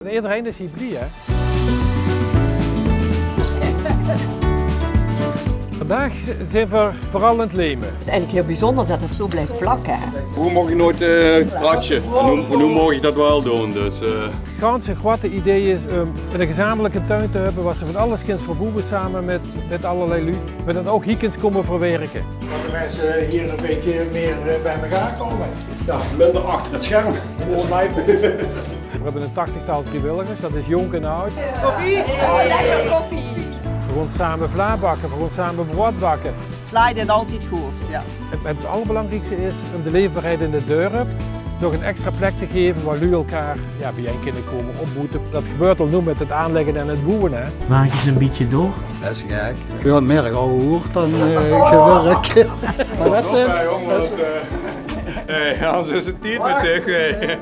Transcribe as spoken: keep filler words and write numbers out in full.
En ederein is hie blie, hè? Vandaag z-, zeen v'r veural aan 't leme. Het is eigenlijk heel bijzonder dat het zo blijft plakken, hè? Vroeger mocht ich noeit, eh, kratsje. En noe, noe maag ich dat waal doon, dus, eh. Het ganse groeate idee is um 'ne gezamenlijke tuin te höbbe, wo se van alles kins verboewe same mit, mit allerlei luuj. Mit dat ouch hie kins kómme verwerke. Dat de minse hie 'n bietje mier, eh, bie-ein kómme. Jao, minder achter 't scherm. Minder slijpe. V'r höbbe 'n tachtigtal vriewilligers, dat is jónk en aad. Koffie? Oh, lekker koffie. V'r gaon same vlaai bakke, v'r gaon same broad bakke. Vlaai deit altied good, jao. Het, het allerbelangriekste is um de leefbaarheid in 't dörp nog 'n extra plek te gaeve wo luuj elkaar, jao, bie-ein kinne kómme, opboete. Dat gebeurt al noe mit 't aanlegge en 't boewe, hè. Maak ins 'n bietje door. Dat is gek. Jao, merk al hoort dan, eh, gewerk. Mer dat zeen... Jóng, want, eh, hey, anders is 't tied mit dich, hey.